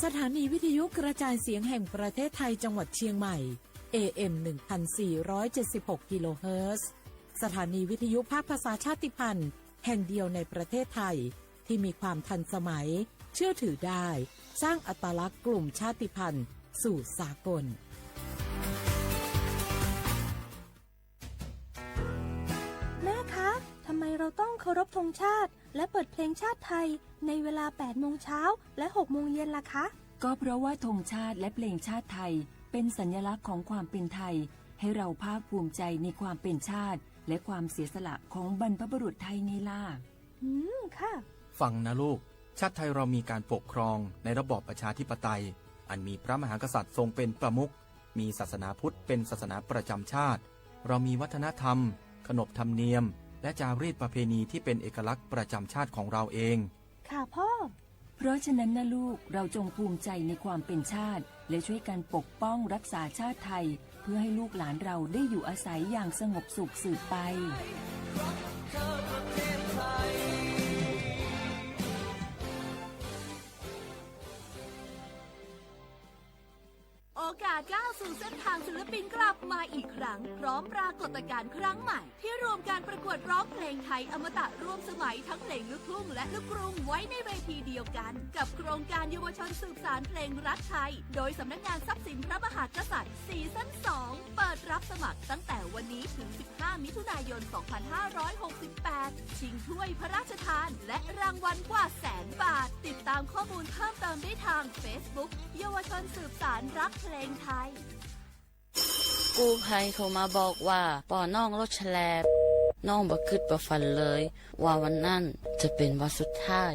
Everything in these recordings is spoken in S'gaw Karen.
สถานีวิทยุกระจายเสียงแห่งประเทศไทยจังหวัดเชียงใหม่ เอ เอ็ม หนึ่งพันสี่ร้อยเจ็ดสิบหก กิโลเฮิรตซ์ สถานีวิทยุภาคภาษาชาติพันธุ์แห่งเดียวในประเทศไทย ที่มีความทันสมัย เชื่อถือได้ สร้างอัตลักษณ์กลุ่มชาติพันธุ์สู่สากล แม่คะ ทำไมเราต้องเคารพธงชาติ และเปิดเพลงชาติไทย ในเวลา แปดโมงเช้า และ หกโมงเย็นล่ะคะ ก็เพราะว่าธงชาติและเพลงชาติไทย เป็นสัญลักษณ์ของความเป็นไทย ให้เราภาคภูมิใจในความเป็นชาติ และความเสียสละของบรรพบุรุษไทยไงล่ะ อืม ค่ะ ฟังนะลูก ชาติไทยเรามีการปกครองในระบอบประชาธิปไตย อันมีพระมหากษัตริย์ทรงเป็นประมุข มีศาสนาพุทธเป็นศาสนาประจำชาติ เรามีวัฒนธรรม ขนบธรรมเนียม และจารีตประเพณีที่เป็นเอกลักษณ์ประจำชาติของเราเอง ค่ะพ่อ เพราะฉะนั้นนะลูก เราจงภูมิใจในความเป็นชาติ และช่วยกันปกป้องรักษาชาติไทย เพื่อให้ลูกหลานเราได้อยู่อาศัยอย่างสงบสุขสืบไป โอกาสก้าวสู่เส้นทางศิลปินกลับมาอีกครั้ง พร้อมปรากฏการณ์ครั้งใหม่ ที่รวมการประกวดร้องเพลงไทยอมตะร่วมสมัยทั้งเพลงลูกทุ่งและลูกกรุงไว้ในเวทีเดียวกัน กับโครงการเยาวชนสืบสานเพลงรักไทย โดยสำนักงานทรัพย์สินพระมหากษัตริย์ ซีซั่นสอง เปิดรับสมัครตั้งแต่วันนี้ถึง สิบห้า มิถุนายน สองพันห้าร้อยหกสิบแปด ชิงถ้วยพระราชทาน และรางวัลกว่าแสนบาท ติดตามข้อมูลเพิ่มเติมได้ทาง Facebook เยาวชนสืบสานรักเพลงไทย กู้ภัยโทรมาบอกว่าป้อน้องรถแฉลบ น้องบ่คิดบ่ฝันเลยว่าวันนั้นจะเป็นวันสุดท้าย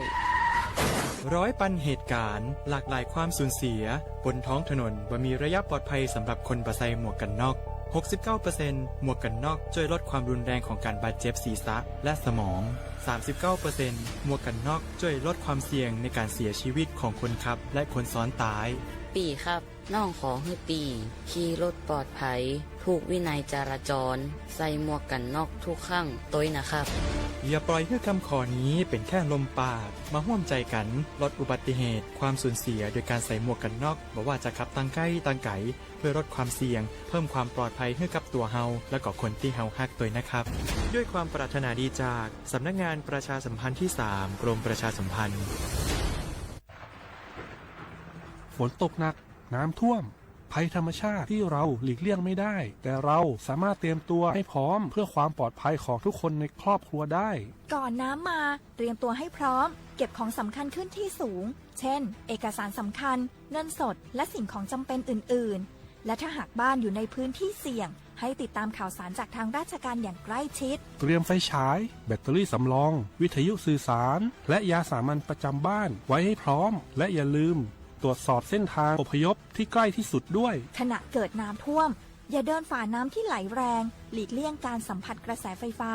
ร้อยปันเหตุการณ์ หลากหลายความสูญเสีย บนท้องถนนบ่มีระยะปลอดภัยสำหรับคนบ่ใส่หมวกกันน็อก หกสิบเก้าเปอร์เซ็นต์ หมวกกันน็อกช่วยลดความรุนแรงของการบาดเจ็บศีรษะและสมอง สามสิบเก้าเปอร์เซ็นต์ หมวกกันน็อกช่วยลดความเสี่ยงในการเสียชีวิตของคนขับและคนซ้อนท้าย ปีครับ น้องขอให้ปีขี่รถปลอดภัย ถูกวินัยจราจร ใส่หมวกกันน็อกทุกครั้งตวยนะครับ อย่าปล่อยให้คำขอนี้เป็นแค่ลมปาก มาร่วมใจกันลดอุบัติเหตุ ความสูญเสียโดยการใส่หมวกกันน็อก บ่ว่าจะขับตังใก้ตังไก๋ เพื่อลดความเสี่ยง เพิ่มความปลอดภัยให้กับตัวเฮา และก็คนที่เฮาฮักตวยนะครับ ด้วยความปรารถนาดีจากสำนักงานประชาสัมพันธ์ที่สาม กรมประชาสัมพันธ์ ฝนตกหนัก น้ำท่วม ภัยธรรมชาติที่เราหลีกเลี่ยงไม่ได้ แต่เราสามารถเตรียมตัวให้พร้อมเพื่อความปลอดภัยของทุกคนในครอบครัวได้ ก่อนน้ำมา เตรียมตัวให้พร้อม เก็บของสำคัญขึ้นที่สูง เช่น เอกสารสำคัญ เงินสด และสิ่งของจำเป็นอื่นๆ และถ้าหากบ้านอยู่ในพื้นที่เสี่ยง ให้ติดตามข่าวสารจากทางราชการอย่างใกล้ชิด เตรียมไฟฉาย แบตเตอรี่สำรอง วิทยุสื่อสาร และยาสามัญประจำบ้านไว้ให้พร้อม และอย่าลืมตรวจสอบเส้นทางอพยพที่ใกล้ที่สุดด้วย ขณะเกิดน้ำท่วม อย่าเดินฝ่าน้ำที่ไหลแรง หลีกเลี่ยงการสัมผัสกระแสไฟฟ้า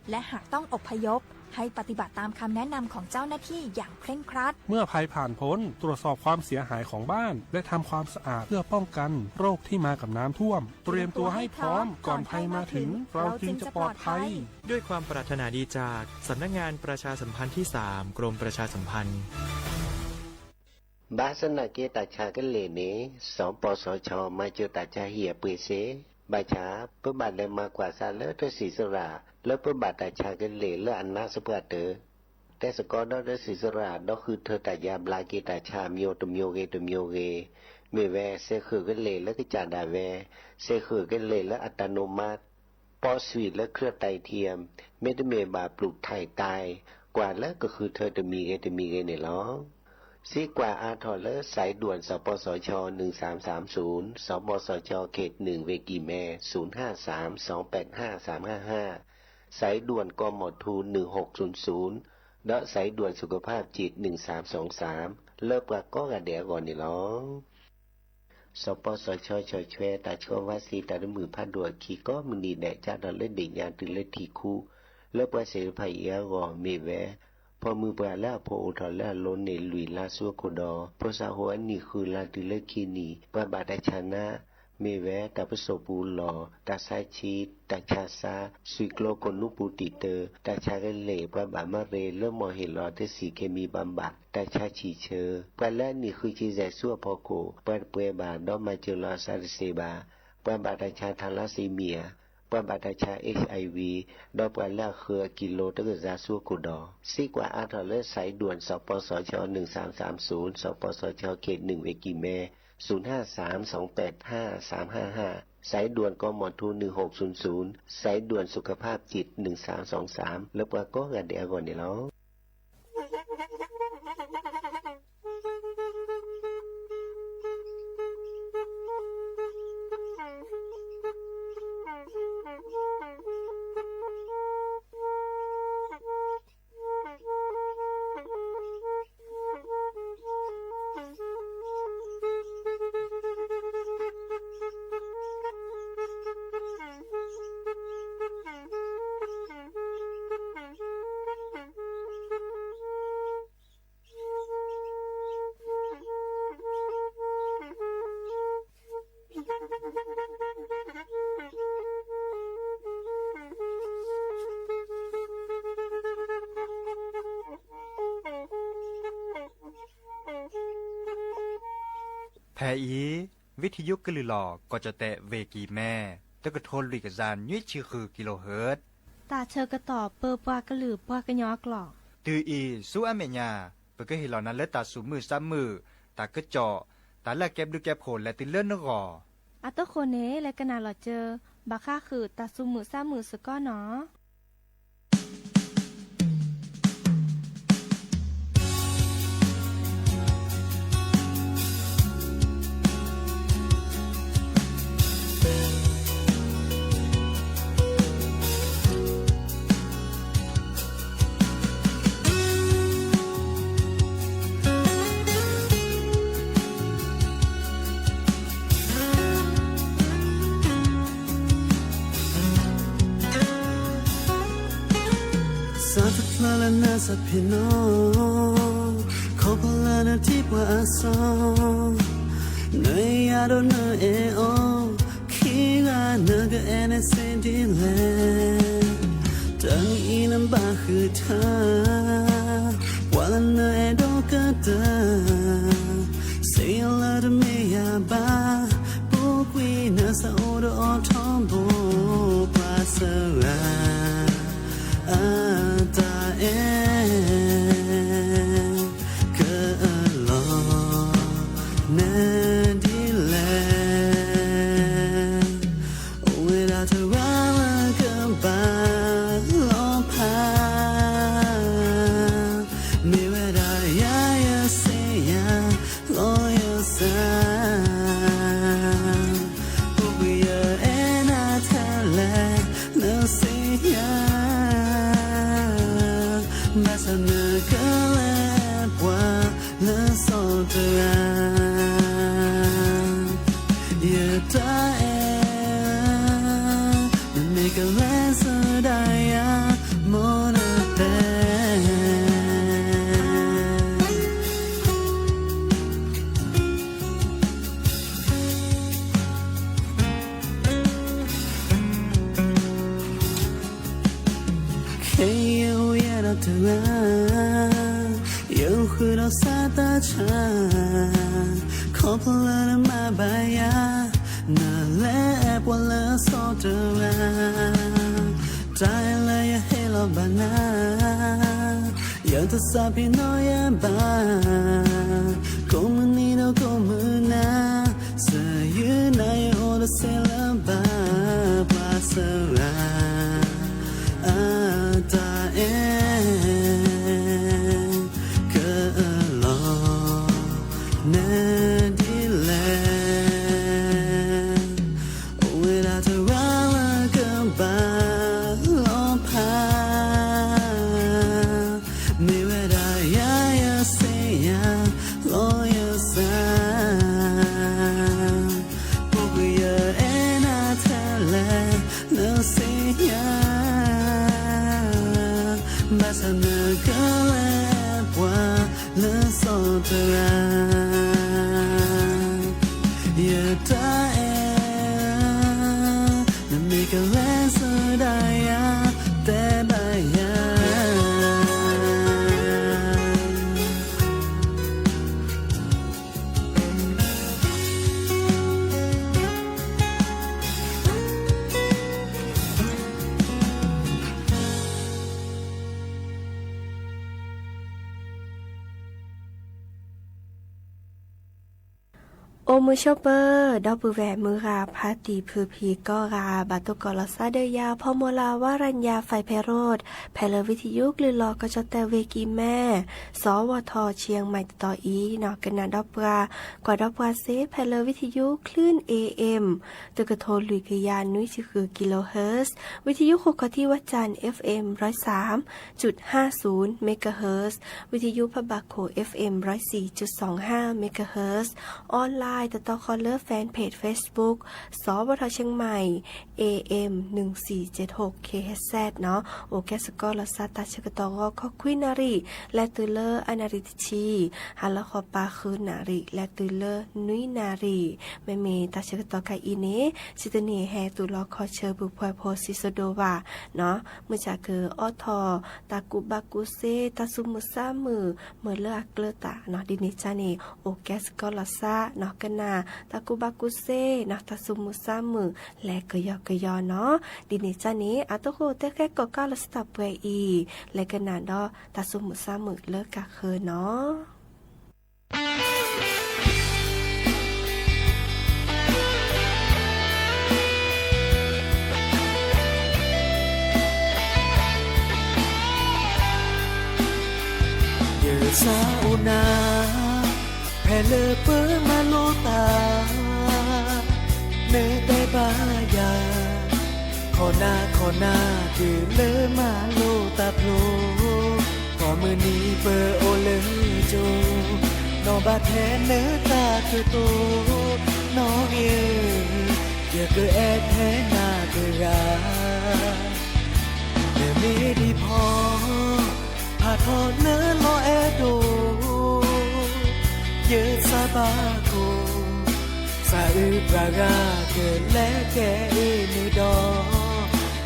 และหากต้องอพยพ ให้ปฏิบัติตามคำแนะนำของเจ้าหน้าที่อย่างเคร่งครัด เมื่อภัยผ่านพ้น ตรวจสอบความเสียหายของบ้าน และทำความสะอาดเพื่อป้องกันโรคที่มากับน้ำท่วม เตรียมตัวให้พร้อม ก่อนภัยมาถึง เราจึงจะปลอดภัย ด้วยความปรารถนาดีจากสำนักงานประชาสัมพันธ์ที่สาม กรมประชาสัมพันธ์ ဘၣ်ဆၣ်သနာ်က့ တၢ်ဆါကလဲာ်န့ၣ် စီၤပီစီၤဆၢ မၤစၢၤတၢ်ဆါဟံၣ်အပှ့ၤစ့ၢ်, ဘၣ်ဆၣ် ပဘၣ်လဲၤမၤကွၢ်ဆၣ်လၢတၢ်စံးစရၣ် လၢပဘၣ်တၢ်ဆါကလဲာ်လၢအနးစပှၢ်တၢၢ်, တဲစ့ၢ်ကီးဒီးတၢ်စံးစရၣ် ဒီးဃုထၢတၢ်ယါဘျါက့ၤတၢ်ဆါမျိုးတမျိုးဂ့ၤတမျိုးဂ့ၤ, မ့ၢ်ဝဲ စဲးဃုာ်ကလဲာ်လၢကစၢ်ဒၣ်ဝဲ, စဲးဃုာ်ကလဲာ်လၢအတၢ်နိးမး ပီးဆွံးလၢ เครื่องไตเทียม မ့တမ့ၢ်ဘၣ် ပျူၢ်ထၢၣ်တၢ် ကွၢ်လၢကဃုထၢတမံၤဂ့ၤတမံၤဂ့ၤန့ၣ်လီၤ. စံးကွၢ်အါထီၣ်လၢ สายด่วน สปสช หนึ่งสามสามศูนย์, สปสช เขตหนึ่ง เวกีแม ศูนย์ห้าสาม สองแปดห้า สามห้าห้า, สายด่วน กมธ หนึ่งหกศูนย์ศูนย์ ဒီး สายด่วนสุขภาพจิต หนึ่งสามสองสาม လၢပှၤကိးဂၤဒဲးအဂီၢ်န့ၣ်လီၤ. စီၤပီစီၤဆၢ ဆီၣ်ထွဲတၢ်ဆှၢဝါစ့တၢ်တမုာ်ဖးဒိၣ်အခံကိးမုၢ်နံၤဒဲး စးထီၣ်လၢဒ့ၣ်ညါတုၤလၢထံၣ်ခူ လၢပှၤသ့ၣ်တဖၣ်အံၤအဂီၢ်မ့ၢ်ဝဲ ဖိမုၣ်ပှၢ်လၢအဖိအိၣ်ထီၣ်လၢအလိၤန့ၣ် လွံၢ်လါဆူအခိၣ်ဒီး ဖိသၣ်ဟိၣ်အနံၣ်ဃုလါတုၤလၢခံနံၣ် ပှၤဘၣ်တၢ်ဆါနါ မ့ၢ်ဝဲတၢ်ပစိာ်ပူၤလီၢ်, တၢ်ဆါဆံး, တၢ်ဆါဆါ, စွံၣ်ကျိကိၣ်နူပူၤတံာ်တၢ, တၢ်ဆါကလ့ၢ်, ပှၤဘၣ်မၤရ့လိမီၢ်ဟ့ၣ်လီၤတဆံၣ်က့မံၤဘၣ်ဘၣ်, တၢ်ဆါဆံၣ်ဆၢ, ပှၤလၢအနံၣ်ဃုဆံယဲၢ်ဆူအဖီခိၣ်, ပှၤတပှဲၤဘၣ်ဒီးမၤစၢၤလီၤအသးတသ့ဘၣ်, ပှၤဘၣ်တၢ်ဆါ thalassemia, ပှၤဘၣ်တၢ်ဆါ HIV, ဒီးပှၤလၢအဃၢၤအကံလိတကစၢ်ဆူအခိၣ်ဒီး, စံးကွၢ်အါထီၣ်လၢ စးဒွံၣ် စီၤပီစီၤဆၢ နုၢ်သၢမ်သၢမ်သုၣ်, စီၤပီစီၤဆၢ ခ့ၣ်နုၣ် ဝ့ၢ်ကံၢ်မဲ, သုၣ်နၢ်သၢမ် သွင်ပႅတ်ၢ် သၢမ်သၢမ် သၢမ်သၢမ် သၢမ်သၢမ် စးဒွံၣ် ကီမီၤထူ နုၢ်ဟူၣ်သုၣ်သုၣ်, စးဒွံၣ် သုးခဖးပံၣ် နုၢ်သၢမ်သွင်သၢမ် လၢပှၤကိးဂၤဒဲးအဂီၢ်န့ၣ်လီၤ. ဖဲအံၤ ဝံထံယိကလုၢ်လီၤ ကီၢ်ကၠီၣ်တဲၣ် ဝ့ၢ်ကံၢ်မဲ, တကထိလွံၢ်ကယၤနွံဆံဃု kilohertz, တၢ်ဆၢကတီၢ်ပၢပှၤကလုာ်ပှၤကညီအကျိာ်, တုၤအံၤဆူအမဲာ်ညါ ပကဟ့ၣ်လီၤနၤလၢတၢ်သူၣ်မုာ်သးမုာ်, တၢ်ကစီၣ်, တၢ်လၢအကဲဘျုးကဲဖှိၣ်လဲၤတုၤလၢနဂီၢ်. အတဃိန့ၣ် လဲၤကနၣ်လီၤစၢၤ ဘၣ်ဃးဃုာ်တၢ်သူၣ်မုာ်သးမုာ်စ့ၢ်ကီးနီၤ. သးတဖျါလၢနသးပ့ၤနီၣ်, ခီဖျိလၢနထံၣ်ပှၤအသီ, နယၤဒိးနအဲၣ်အီၤ, ခံဂၤနကအဲၣ်န့ၣ်သ့ဒ်လဲၣ်. တနံၤအံၤနဘၣ်ဃုထၢ, ပှၤလၢနအဲၣ်ဒိးကတၢၢ်, စံးလၢတမ့ၢ်ယၤဘၣ်, ပူၤကွံာ်နသးအိၣ်ဒီးအီၤထီဘိ, ပှၤသရၣ် အတၢ်အဲၣ် ကလီၤနဒ်လဲၣ်. အိၣ်ဝဲဒၣ်တဂၤလၢကဘၣ်လီၤဖး, မ့ၢ်ဝဲဒၣ်ယၤယသ့ၣ်ညါ လီၤယသး, ပူၤကွံာ်ယအဲၣ်နၤထဲလဲၣ် နသ့ၣ်ညါ, ဘၣ်ဆၣ်နကလဲၤပှၤလၢစီၤတဂၤ, ယတၢ်အဲၣ် နမ့ၢ်ကလဲၤဆူဒၣ်ယၤ မိၢ်နတဲ ခဲအံၤယအိၣ်ယဲဒီးတဂၤ, ယဃုာ်ဒီးသးတၢ်ဆါ, ခီဖျိလၢနမၤဘၣ်ယၤ, နလဲၤအဲၣ်ပှၤလၢစီၤတဂၤ, တၢ်လၢယဟ့ၣ်လီၤဘၣ်နၤ, ယတသးပ့ၤနီၣ်ယၤဘၣ်, ကိးမုၢ်နံၤဒီးကိးမုၢ်နၤ, စယုၤနၤယအိၣ်တသ့လၢၤဘၣ်, ပှၤသရၣ် အတၢ်အဲၣ် ကလီၤနဒ်လဲၣ်. အိၣ်ဝဲဒၣ်တဂၤလၢကဘၣ်လီၤဖး, မ့ၢ်ဝဲဒၣ်ယၤယသ့ၣ်ညါ လီၤယသး, ပူၤကွံာ်ယအဲၣ်နၤထဲလဲၣ် နသ့ၣ်ညါ, ဘၣ်ဆၣ်နကလဲၤပှၤလၢစီၤတဂၤ, ယတၢ်အဲၣ် အိၣ်မုာ်ဆိးပၢၤ ဒီပုၢ်ဝဲၢ်မုၢ်ဂၤ ဖါတံၢ်ဖုဖံကိးဂၤ ဘၣ်တိၢ်ကီးလီၤသးဒီးယၤ ဖီမိၢ်လၢ်ဝါရညါ ဖဲဖဲရိး ဖဲလၢဝံထယုကလုၢ်လီၤ ကီၢ်ကၠီၣ်တဲၣ်ဝ့ၢ်ကံၢ်မဲ စီၤဝီၤထီၣ် ဆံယဲၢ်မံးတတီၤအံၤနီၤ ကနၣ်ဒီးပှၤ ကွၢ်ဒီးပှၤစ့ ဖဲလၢဝံထယု คลื่น เอเอ็ม တကထိလွံၢ်ကယၤနွံဆံဃု kilohertz, ဝံထယုဃုခီၣ်ထံးဝဲၢ်ကၠၣ် เอฟเอ็ม ร้อยสามจุดห้าศูนย์ megahertz, ဝံထယုဖးဘၣ်ခိၣ် เอฟเอ็ม ร้อยสี่จุดสองห้า megahertz, online တတီဃီလၢ fanpage Facebook စီၤဝီၤထီၣ် เชียงใหม่ เอเอ็ม หนึ่งสี่เจ็ดหก เคเอชเอส နီၤ အိၣ်ကဲစ့ၢ်ကီးလီၤသး တၢ်ဆၢကတီၢ်ဂီၤခီခွံနၣ်ရံၣ် လဲၤတုၤလၢအနၣ်ရံၣ်တဆံ, ဟါလီၤဃီၤပၤဃုနၣ်ရံၣ် လဲၤတုၤလၢနွံနၣ်ရံၣ်, မ့မ့ၢ်တၢ်ဆၢကတီၢ်ခဲအံၤန့ၣ် စံးတန့ၢ်ဟဲသူၣ်လီၤခီၣ်ဆၢပူၤဖှဲးဖိစံးစိၤဒိၣ်ဘၣ်နီၤ, မုၢ်ဆါကအိးထီၣ် တၢ်ကူၣ်ဘၣ်ကူၣ်စ့ တၢ်သူၣ်မုာ်သးမုာ် မ့ၢ်လၢအကျၢၤတၢ်နီၤ ဒ်န့ၣ်ကန့ၣ် အိၣ်ကဲစ့ၢ်ကီးလီၤသးနီၤ ကနၣ် တၢ်ကူၣ်ဘၣ်ကူၣ်စ့နီၤ တၢ်သူၣ်မုာ်သးမုာ် လဲၤကယီကယီနီၤ, ဒ်န့ၣ်ကန့ၣ် အတၢ်ဃိတဲဃဲကိးကးလီၤစတၢ်ပှဲၤအံၤ လဲၤကနၣ်ဒီး တၢ်သူၣ်မုာ်သးမုာ်လၢကဃၢၤနီၤ. ယသးအိၣ်နၤ ဖဲလၢပမၤလိတၢ် နတဲဘၣ်ယၤ ခိၣ်နၢ်ခိၣ်နၢ်တုၤလၢမၤလိတၢ်ဖျိ, ကိးမုၢ်နံၤပအိၣ်လၢကၠိ, နီၢ်ဘၣ်ထဲနတၢ်ကတိၤ, နီၢ်ဂ့ၤဧၢ, ယကအဲၣ်ထဲနၤတဂၤ, နမ့ၢ်ဒံးဖီ ဖးထီနလီၤအဲၣ်ဒိၣ်, ယသးဘၣ်ကိၢ်, သးအုးပှၤဂၤကလဲၤကဲအ့ၣ်နုာ်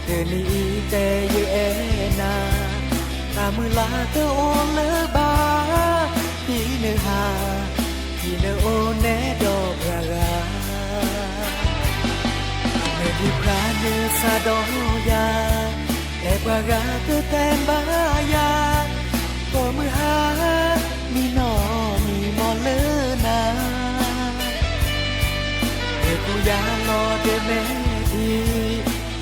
ဒီး, တနံၤအံၤတဲယအဲၣ်နၤ, တၢ်မုၢ်လၢ်တအိၣ်လၢၤဘၣ်, ဒ်နဟး, ဒ်နအိၣ်နဲဒီးပှၤဂၤ မ့ၢ်ဒံးပှၤနသးဒီးယၤ, အဲၣ်ပှၤဂၤတတဲဘၣ်ယၤ, ကိးမုၢ်ဟါ, မံနီၢ်မံမီၢ်လၢနၤ, မ့ၢ်ကူယၤလီၤဒဲးမဲာ်ထံ,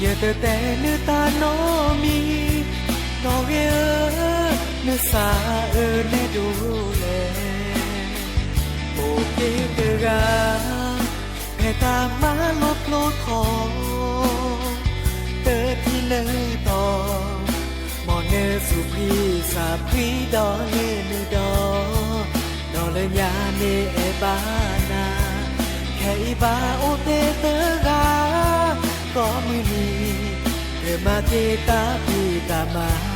ယတတဲနတၢ်နီတမံၤ, နီၢ်ဂ့ၤဧၢ, နသးအုးနဲဒိၣ်လဲၣ်, အိၣ်က့ၤတဂၤ ဖဲတၢ်မၤလိဖျိထီၣ်, တထံၣ်နတီၢ်, မ်နသူၣ်ဖှံသးဖှံဒီးလ့နုာ်ဒီး, ဒီးလၢညါန့ၣ်အဲၣ်ဘၣ်နၤ, ခဲအံၤဘၣ်အိၣ်တ့ၢ်တဂၤ, ကိးမုၢ်နံၤ, ကမၤက့ၤတၢ်ဖံးတၢ်မၤ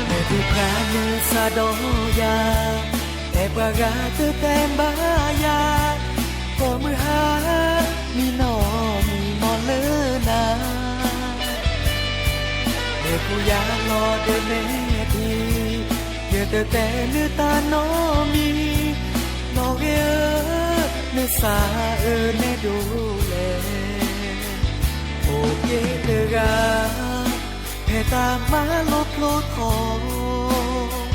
မ့ၢ်ဒံးပှၤနသးဒီးယၤ, အဲၣ်ပှၤဂၤတတဲဘၣ်ယၤ, ကိးမုၢ်ဟါ, မံနီၢ်မံမီၢ်လၢနၤ, မ့ၢ်ကူယၤလီၤဒဲးမဲာ်ထံ, ယတတဲနတၢ်နီတမံၤ, နီၢ်ဂ့ၤဧၢ, နသးအုးနဲဒိၣ်လဲၣ်, အိၣ်က့ၤတဂၤ ဖဲတၢ်မၤလိဖျိထီၣ်,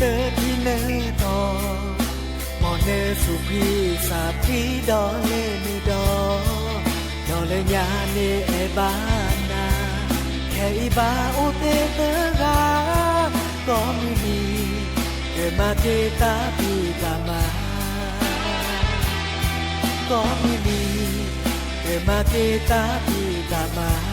တထံၣ်နတီၢ်, မ်နသူၣ်ဖှံသးဖှံဒီးလ့နုာ်ဒီး, ဒီးလၢညါန့ၣ်အဲၣ်ဘၣ်နၤ, ခဲအံၤဘၣ်အိၣ်တ့ၢ်တဂၤ, ကိးမုၢ်နံၤ, ကမၤက့ၤတၢ်ဖံးတၢ်မၤ ကိးမုၢ်နံၤ, ကမၤက့ၤတၢ်ဖံးတၢ်မၤ.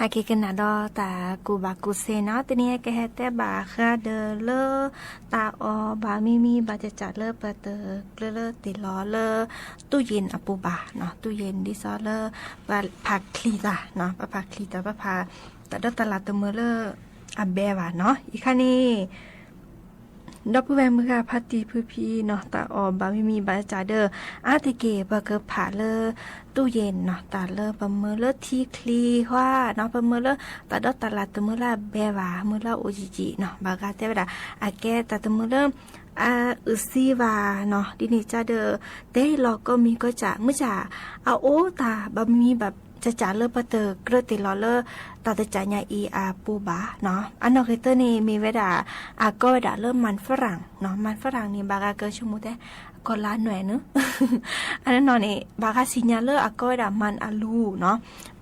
အက့ၤကနၣ်ဒီးတၢ်ကူၣ်ဘၣ်ကူၣ်သ့နီၤ, တနံၤအံၤကဟဲတဲဘၣ်ဃးဒီးလၢ တၢ်အီၣ်ဘၣ်မံမံဘၣ်ကၠးကၠးလၢပတကြၢးလၢတ့ၢ်လီၤလၢ တူၢ်ယ့ၣ်အပူၤဘၣ်နီၤ, တူၢ်ယ့ၣ်ဒ်သိးလၢ ပဖးချံၣ်တၢ်နီၤ, ပဖးချံၣ်တၢ် ပဖး တၢ်ဒီတၢ်လၣ်တမုာ်လၢ အဘဲဘၣ်နီၤ, အံၤခါန့ၣ် ဒီပုၢ်ဝဲၢ်မုၢ်ဂၤဖါတံၢ်ဖုဖံနီၤ, တၢ်အီၣ်ဘၣ်မံမံဘၣ်ကၠးကၠးဒီး အါတက့ၢ်ပကဖးလၢ တူၢ်ယ့ၣ်နီၤ, တၢ်လၢပမုာ်လၢထံချံဟါနီၤ, ပမုာ်လၢ တၢ်ဒီတၢ်လၣ်တမုာ်လၢအဘဲဘၣ်, မုာ်လၢအအိၣ်ယံာ်ယံာ်နီၤ, ဘၣ်ဂၤတဲဝဲဒၣ် အကဲတၢ်တမုာ်လၢ အအုၣ်သံဘၣ်နီၤ, ဒ်န့ၣ်ကၠးဒီး တဲလီၤကိးမံၤကိးကၠး မုၢ်ကၠး အအိၣ်တၢ်ဘၣ်မံမံဘၣ်ကၠးကၠးလၢပတကြၢးတ့ၢ်လီၤလၢ တၢ်တကၠးညါအံၤအပူၤဘၣ်နီၤ, အနီၢ်ဂ့ၤတၢ်န့ၣ်မ့ၢ်ဝဲဒၣ် အကိးဝဲဒၣ်လၢ မၢၣ်ဖရၣ်နီၤ, မၢၣ်ဖရၣ်န့ၣ် ဘၣ်ဂၤကဆိကမိၣ်တဲ ကီၢ်လါနွဲၣ်န့ၣ် အနီၢ်န့ၣ် ဘၣ်ဂၤသ့ၣ်ညါလၢအကိးဝဲဒၣ် မၢၣ်အလူနီၤ,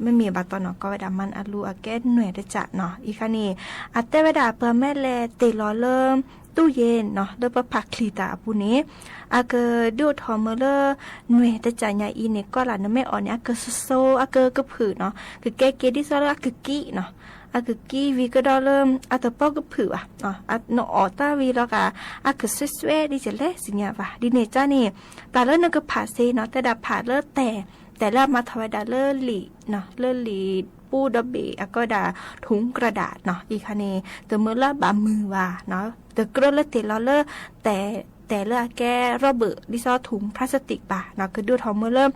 မ့မ့ၢ်ဘၣ်တၢ်နီၤ ကိးဝဲဒၣ် မၢၣ်အလူ အကဲနွဲၣ်တကၠးနီၤ, အံၤခါန့ၣ် အတဲဝဲဒၣ် ပမ့ၢ်လဲၤတ့ၢ်လီၤလၢ တူၢ်ယ့ၣ်နီၤ လၢပဖးချံၣ်တၢ်အပူၤန့ၣ် အကဒုးအိၣ်ထီၣ်မုာ်လၢ နွဲၣ်တကၠးညါအံၤန့ၣ် ကီၢ်လၢနမ့ၢ်အီၣ်န့ၣ် အကစိစိ အကကဖုၣ်နီၤ, ကကဲက့ၤဒ်သိးလၢအကကံနီၤ, အကကံဝံၤကဒီးလၢ အတပီကဖုၣ်ဘၣ်, နအီၣ်တၢ်ဝံၤလီၤဂာ် အကစွဲစွဲဒ်လဲၣ်သ့ၣ်ညါဘၣ်, ဒ်န့ၣ်ကၠးန့ၣ် တၢ်လၢနကဖးသ့နီၤ တဲဒၣ်ဖးလၢတဲာ်, တဲာ်လၢအမၤထီၣ်ဝဲဒၣ်လၢလံာ် လၢလံာ်ပူဒီဘ့ၣ် အကိးဝဲဒၣ် ထူကရၤဒၣ်နီၤ, အံၤခါန့ၣ် တမုာ်လၢဘၣ်မုာ်ဘၣ်နီၤ, တကြၢးလၢတ့ၢ်လီၤလၢ တဲာ် တဲာ်လၢအကဲ rubber ဒ်သိးထူ plastic ဘၣ်နီၤ, ကဒုးအိၣ်ထီၣ်မုာ်လၢ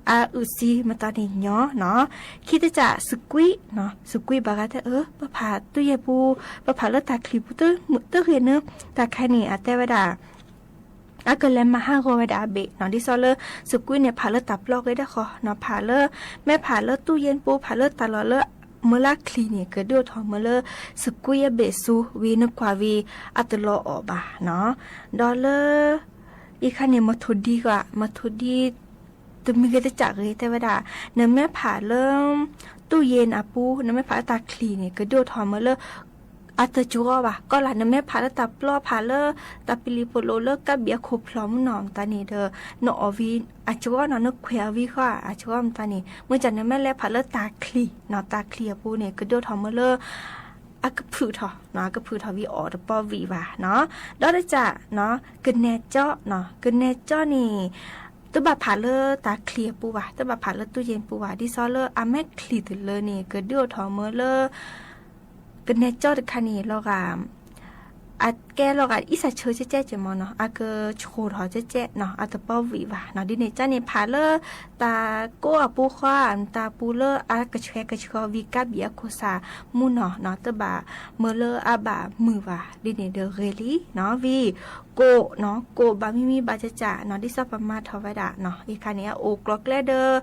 အအုၣ်သံမတၤန့ၣ်ညီနီၤ, ခံတကၠး စကွံးနီၤ, စကွံးဘၣ်ဂၤတဲအၢ ပဖးတူၢ်ယ့ၣ်ပူၤ ပဖးလၢတၢ်ချံၣ်ပူၤ တဂ့ၤန့ၣ်, တၢ်ခဲန့ၣ် အတဲဝဲဒၣ် အကလဲၤမၤဟးဂီၤဝဲဒၣ်အဘ့ၣ်နီၤ, ဒ်သိးလၢ စကွံးန့ၣ် ဖးလၢတၢ်ပျီဂ့ၤဒၣ်ဃီနီၤ, ဖးလၢ မ့ၢ်ဖးလၢတူၢ်ယ့ၣ်ပူၤ ဖးလၢတၢ်လီၢ်လၢ မုာ်လၢချံၣ်န့ၣ် ကဒုးအိၣ်ထီၣ်မုာ်လၢ စကွံးအဘ့ၣ်ဆူ ဝံၤနကွၢ်ဝံၤ အတလီၤအီၣ်ဘၣ်နီၤ, ဒီးလၢ အံၤခါန့ၣ် မထိၣ်ဒံဃီ မထိၣ်ဒံ တမံၤဂ့ၤတကၠးဂ့ၤ တဲဝဲဒၣ် နမ့ၢ်ဖးလၢ တူၢ်ယ့ၣ်အပူၤ နမ့ၢ်ဖးလၢတၢ်ချံၣ်န့ၣ် ကဒုးအိၣ်ထီၣ်မုာ်လၢ အတစှီဘၣ်, ကီၢ်လၢနမ့ၢ်ဖးလၢတၢ်ပျီ ဖးလၢတၢ်ပလံၤပလိာ်လၢကးဘံၣ်အခိၣ်ဖျီၣ်မုၢ်နီၤမတၤန့ၣ်ဒီး နအီၣ်ဝံၤအစှီနီၤ, နခွဲးအီၤဝံၤဃီအစှီမတၤန့ၣ်, မ့ၢ်ကၠးနမ့ၢ်လဲၤဖးလၢတၢ်ချံၣ်နီၤ, တၢ်ချံၣ်အပူၤန့ၣ် ကဒုးအိၣ်ထီၣ်မုာ်လၢ အကဖုၣ်ထီၣ်နီၤ, အကဖုၣ်ထီၣ်ဝံၤအီၣ်တပီဝံၤဘၣ်နီၤ, ဒီးတကၠးနီၤ ကနဲၣ်ကၠီနီၤ, ကနဲၣ်ကၠီန့ၣ် တဘၣ်ဖးလၢတၢ်ချံၣ်အပူၤဘၣ်, တဘၣ်ဖးလၢတူၢ်ယ့ၣ်ပူၤဘၣ်, ဒ်သိးလၢအမဲာ်ချံၣ်တလၢန့ၣ် ကဒုးအိၣ်ထီၣ်မုာ်လၢ ကနဲၣ်ကၠီတခါန့ၣ် လီၤဂာ် အကဲလီၤဂာ်အံၣ်စၢ်ဆၢကဲကဲက့မနီၤ, အကဆှိၣ်ထီၣ်ကဲကဲနီၤ, အတပီဝံၤဘၣ်နီၤ, ဒ်န့ၣ်ကၠီန့ၣ် ဖးလၢတၢ်ကိးအပူၤဃီ တၢ်ပူၤလၢအကဆှဲကဆှီဝံၤကးဘံၣ်အခိၣ်ဆၣ်မုၢ်နီၤနီၤ, တဘၣ်မုာ်လၢအဘၣ်မုာ်ဘၣ်, ဒ်န့ၣ်ဒီးဂ့ၤလံနီၤ, ဝံၤ ကိၣ်နီၤ, ကိၣ်ဘၣ်မံမံဘၣ်ကၠးကၠးနီၤ, ဒ်သိးပမၤထီၣ်ဝဲဒၣ်နီၤ, အံၤခါန့ၣ် အအိၣ်ကျိၤကျဲဒီး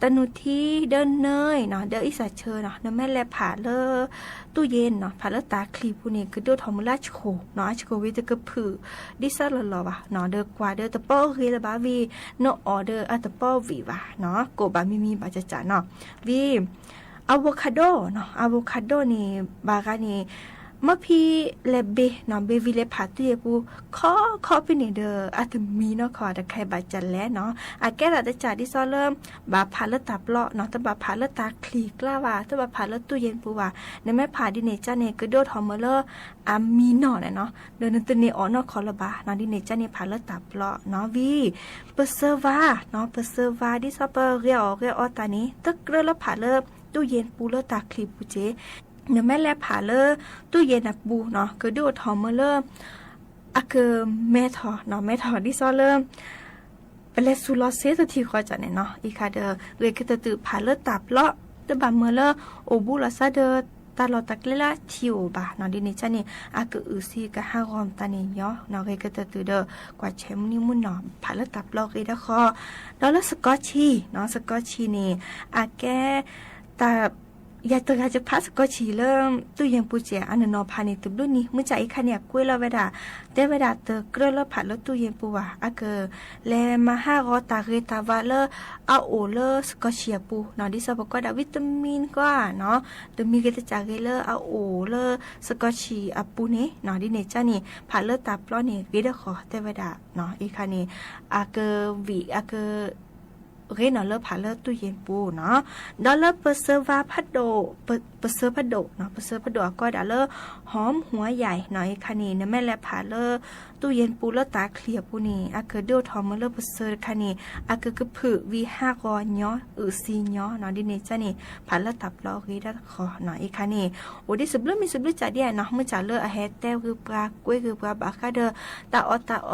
တၢ်နုၢ်ထံ ဒီးနၢၤနီၤ, ဒီးအံၣ်စၢ်ဆၢနီၤ, နမ့ၢ်လဲၤဖးလၢ တူၢ်ယ့ၣ်နီၤ, ဖးလၢတၢ်ချံၣ်ပူၤန့ၣ် ကဒုးအိၣ်ထီၣ်မုာ်လၢအဆှိၣ်နီၤ, အဆှိၣ်ဝံၤတကဖုၣ် ဒ်သိးလီၤလီၤဘၣ်နီၤ, ဒီးကွၢ်ဒီးတပီဂ့ၤလၢၤဘၣ်ဝံၤ နအီၣ်ဒီးအတပီဝံၤဘၣ်နီၤ, ကိၣ်ဘၣ်မံမံဘၣ်ကၠးကၠးနီၤ, ဝံၤ အဝိခါဒိၣ်နီၤ, အဝိခါဒိၣ်န့ၣ် ဘၣ်ဂၤန့ၣ် မ့ၢ်ဖဲလဲၤဘ့ၣ်နီၤ, ဘ့ၣ်ဝံၤလဲၤဖးတူၢ်ယ့ၣ်ပူၤ ခီခီဖဲန့ၣ်ဒီး အတမံနီၢ်ခီ တခါဘၣ်ကလဲၣ်နီၤ, အကဲဒၣ်တကးဒ်သိးလၢ ဘၣ်ဖးလၢတၢ်ပျီနီၤ, တဘၣ်ဖးလၢတၢ်ချံၣ်ကျါဘၣ်, တဘၣ်ဖးလၢတူၢ်ယ့ၣ်ပူၤဘၣ်, နမ့ၢ်ဖးဒ်န့ၣ်ကၠါန့ၣ် ကဒိၣ်ထီၣ်မုာ်လၢ အမံနီၢ်န့ၣ်နီၤ, ဒီးနတန့ၢ်အီၣ်နီၢ်ခီလၢၤဘၣ်နီၤ, ဒ်န့ၣ်ကၠါန့ၣ်ဖးလၢတၢ်ပျီနီၤ, ဝံၤ ပစၢၤဝါနီၤ, ပစၢၤဝါဒ်သိးပဂဲၤအီၣ်ဂဲၤအီတၢ်န့ၣ် တကြၢးလၢဖးလၢတူၢ်ယ့ၣ်ပူၤလၢတၢ်ချံၣ်ပူၤက့, နမ့ၢ်လဲၤဖးလၢ တူၢ်ယ့ၣ်နပူၤနီၤ, ကဒုးအိၣ်ထီၣ်မုာ်လၢ အကမဲထီၣ်နီၤ, မဲထီၣ်ဒ်သိးလၢ ပလဲၤဆူၣ်လီၤစ့တထံၣ်ဃီကၠါန့ၣ်နီၤ, အံၤခါဒီး ဂ့ၤကတၢၢ်တုၤဖးလၢတၢ်ပျီ, တဘၣ်မုာ်လၢ အိၣ်ဘူးလီၤသးဒီး တၢ်လီၢ်တၢ်ကျဲလၢထံအိၣ်ဘၣ်နီၤ, ဒ်န့ၣ်ကၠါန့ၣ် အကအုၣ်စံကဟးဂီၤမတၤန့ၣ်ညီနီၤ, ဂ့ၤကတၢၢ်တုၤဒီး ကွၢ်ဆဲးမုၢ်နံၤမုၢ်နီၤ ဖးလၢတၢ်ပျီဂ့ၤဒၣ်ဃီ, ဒီးလၢစကီးဆံးနီၤ, စကီးဆံးန့ၣ် အကဲ တၢ် ယၤတဂၤယဖးစကီးဆံးလၢ တူၢ်ယ့ၣ်ပူၤကဲ အနီၢ်နီၢ်ဖးန့ၣ်တဘျုးနံၤ, မုၢ်ကၠါအံၤခါန့ၣ် အကွဲးလီၤဝဲဒၣ်, တဲဝဲဒၣ်တကြၢးလၢဖးလၢတူၢ်ယ့ၣ်ပူၤဘၣ်, အကလဲၤမၤဟးဂီၤတၢ်ဂ့ၤတၢ်ဝါလၢ အအိၣ်လၢစကီးဆံးအပူၤနီၤ, ဒ်သိးပကိးဒၣ် vitamin ကွၢ်နီၤ, တမံၤဂ့ၤတကးဂ့ၤလၢအအိၣ်လၢစကီးဆံးအပူၤန့ၣ်နီၤ, ဒ်န့ၣ်ကၠါန့ၣ် ဖးလၢတၢ်ပျီန့ၣ် ဂ့ၤဒၣ်ဃီ တဲဝဲဒၣ်နီၤ, အံၤခါန့ၣ် အကဝံၣ် အက ဂ့ၤနီၤလၢဖးလၢတူၢ်ယ့ၣ်ပူၤနီၤ, ဒီးလၢပစၢဖးဒိၣ်, ပစၢဖးဒိၣ်နီၤ, ပစၢဖးဒိၣ်အကိးဒၣ်လၢ ဟီမူအယဲၢ်နီၤ, အံၤခါန့ၣ် နမ့ၢ်လဲၤဖးလၢတူၢ်ယ့ၣ်ပူၤလၢတၢ်ချံအပူၤန့ၣ် အကဒိၣ်ထီၣ်မုၢ်လၢပစၢတခါန့ၣ် အကကဖုးဝံၤဟးဂီၤညီ အုးစံညီနီၤ, ဒ်န့ၣ်ကန့ၣ် ဖးလၢတၢ်ပျီအဂ့ၤတၢ်တခီနီၤ, အံၤခါန့ၣ် အိၣ်ဒံးစဘျုးမံၤစဘျုးစးဒ်အံၤနီၤ, မုၢ်စၢ်လၢအဟဲတဲဂ့ၤပှၤကွဲဂ့ၤပှၤဘၣ်ဃးဒီး တၢ်အီၣ်တၢ်အီ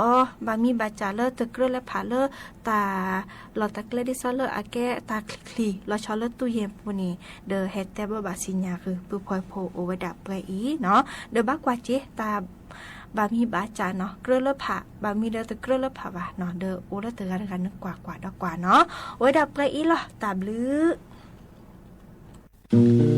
ဘၣ်မံဘၣ်စးလၢတကြၢးလၢဖးလၢ တၢ်လီၢ်တၢ်ကျဲဒ်သိးလၢအကဲတၢ်ချံချံ လီၤဆီလၢတူၢ်ယ့ၣ်ပူၤန့ၣ် ဒီးဟဲတဲဘၣ်ဘၣ်စံၣ်ညီၣ်ဂ့ၤ ပုၢ်ဖိဝဲၢ်ဖိအိၣ်ဝဲဒၣ်ပှဲၤအံၤနီၤ, ဒီးဘၣ်ကွၢ်စ့ တၢ်ဘၣ်မံဘၣ်စးနီၤ, ကြၢးလၢဖး ဘၣ်မံဒီးတကြၢးလၢဖးဘၣ်နီၤ, ဒီးအိၣ်လၢတဂၤတဂၤန့ၣ်ကွၢ်ကွၢ်ဒီးကွၢ်နီၤ, အိၣ်ဝဲဒၣ်ပှဲၤအံၤလီၤ, တၢ်ဘျုး နီၢ်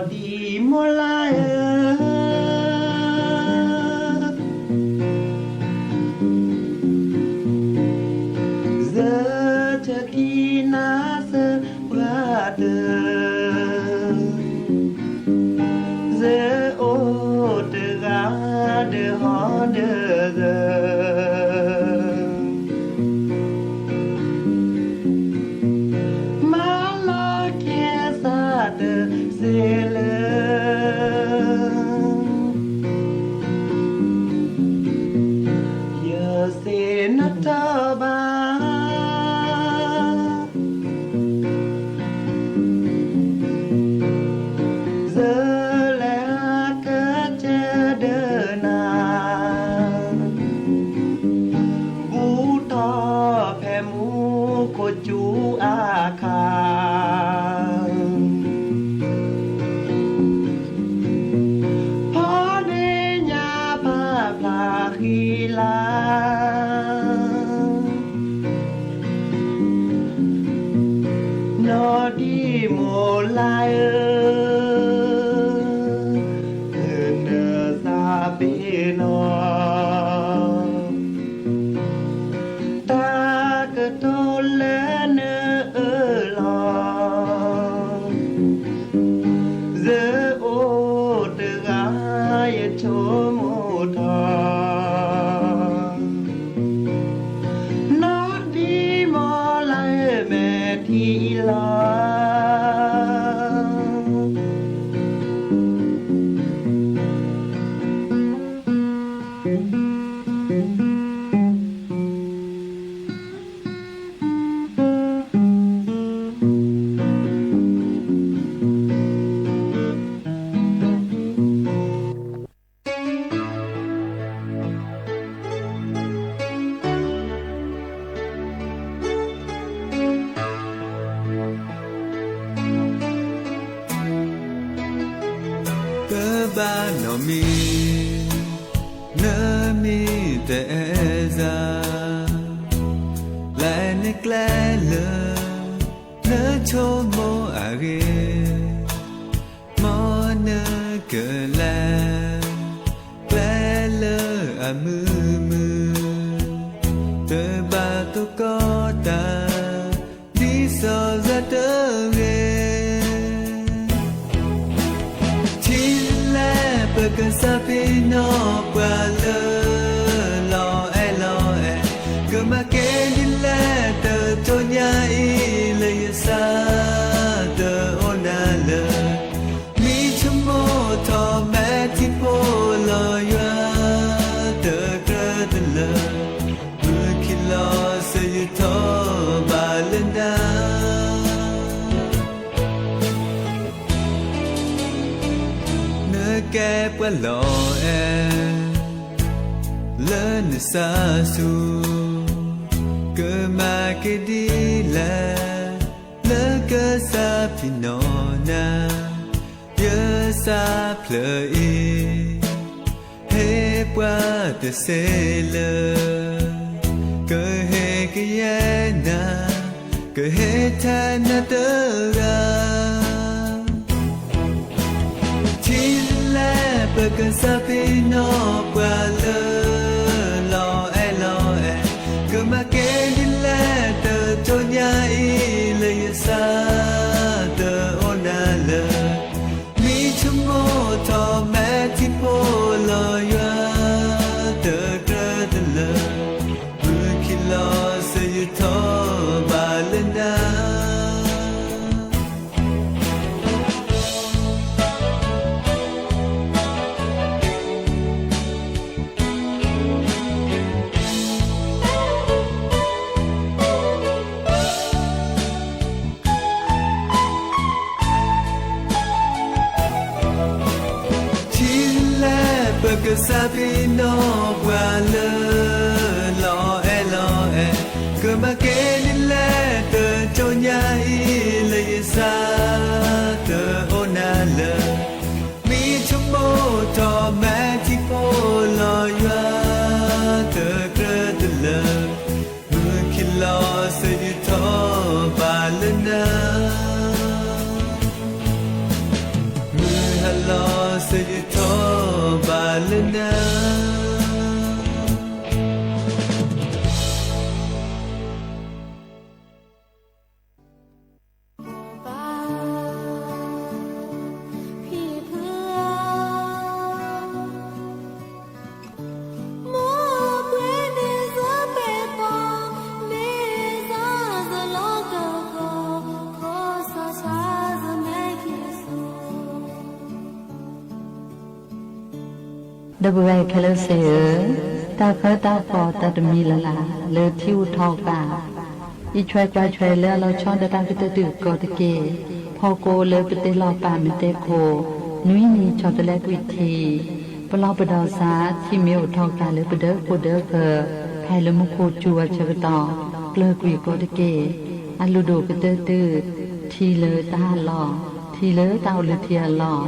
ဒံၣ်မိၢ်လါဧၢ, စၢထၢၣ်ကံၢ်နါစၢပှၤတၢၢ်, စၢအိၣ်တဂၤဒီးဟီဒီးဂၢၢ် မၤလီၤကဲစးတစဲးလၢ ယစ့နထီၣ်ဘၣ် စၢလဲၤဟးကစၢၢ်ဒီးနၤ ဘူးထီၣ်ဖဲမူခိၣ်ကၠူအခါ ဖီဒ့ညါဖးဖျါဃံလၤ နီၢ်ဒံၣ်မိၢ်လါဧၢ, နနၢၤသးပ့ၤနီၣ် တၢ်ကတိၤလၢနအၢၣ်လီၤ စၢအိၣ်တဂၤယဆိကမိၣ်ထီၣ် နီၢ်ဒံၣ်မိၢ်လါဧၢ မဲာ်ထံလီၤ ပဘၣ်နီၢ်မံၤ နမံၤတအဲၣ်စၢ် လဲၤနကျဲလၢ နဆိကမိၣ်အဂ့ၢ် မ်နကလဲၤ ကျဲလၢအမုာ်မုာ် တဘၣ်သကိးတၢ် ဒ်စီၤစၢ်တဂ့ၤ ထံၣ်လဲၣ်ပကစၢ်ဖံးနီၣ်ပှၤလၢ လီၤအဲၣ်လီၤအဲၣ် ကမၤက့ၤဒ်လဲၣ် တကတီၢ်ညါအံၤ လၢယစၢ်တအိၣ်နၤလၢ မံဆိကမိၣ်ထီၣ်မဲာ်ထံဖိလီၤယွၤ တကြၢးတလၢ မုၢ်ခံလီၤစၢၤယထီၣ်ဘၣ်လၢနၤ နကဲပှၤလီၤအဲၣ် လၢနစၢ်ဆူၣ် ကမၤက့ၤဒ်လဲၣ် လၢကစၢ်ဖံးနီၣ်နၤ ယစၢ်ဖျၢၣ်အံၤ ဟ့ၣ်ပှၤတစဲးလၢ ယဲနၤ ကဟ့ၣ်ထဲနၤတဂၤ ထံၣ်လဲၣ်ပကစၢ်ဖံးနီၣ်ပှၤလၢ လီၤအဲၣ်လီၤအဲၣ်, ကမၤက့ၤဒ်လဲၣ်တကတီၢ်ညါအံၤ လၢယသးတအိၣ်နၤလၢ မ့ၢ်ဆိကမိၣ်ထီၣ်မဲာ်ထံဖိလီၤယွၤ တကြၢးတလၢာ်, မုၢ်ခံလီၤဆၢယထီၣ်ဘၣ်လၢနၤ ထံၣ်လဲၣ်ပကစၢ်ဖံးနီၣ်ပှၤလၢ လီၤအဲၣ်လီၤအဲၣ်, ကမၤက့ၤဒ်လဲၣ်တကတီၢ်ညါအံၤ လၢယသးတအိၣ်နၤလၢ မ့ၢ်ဆိကမိၣ်ထီၣ်မဲာ်ထံဖိလီၤယွၤ တကြၢးတလၢာ်, မုၢ်ခံလီၤဆၢယထီၣ်ဘၣ်လၢနၤ မုၢ်ဟါလီၤဆၢယထီၣ်ဘၣ်လၢနၤ ဒီပုၢ်ဝဲၢ်ခဲလၢာ်သ့ၣ်ဧၢ, တၢ်ဃၢတၢ်ဃီၤတၢ်တမံၤလၢ်လၢ် လၢထံအိၣ်ထီၣ်ကပၤ, အံးထွဲကွၢ်ထွဲလၢအလီၤဆီဒီးတၢ်ကတၢၢ်တၢ်ကိးတက့ၢ်, ဖီကိလၢပတဲလီၤပာ်မ့ၢ်တဲခိၣ်, နွံနံၤဆီတလဲကွံာ်ထံ, ပလီၢ်ပဒီးစါ ထံမ့ၢ်အိၣ်ထီၣ်ကပၤလၢပဒၢခိၣ်ဒၢဃၢၤ, ဖဲလၢမူခိၣ်စူၤဝဲဆၢကတီၢ်, ကျၢၤကွံာ်ကိးတက့ၢ်, အလုၢ်ဒိၣ်ကတၢၢ်တၢၢ်, ထံလၢတၢ်ဟးလီၢ်, ထံလၢတၢ်အိၣ်လၢထံအလီၢ်,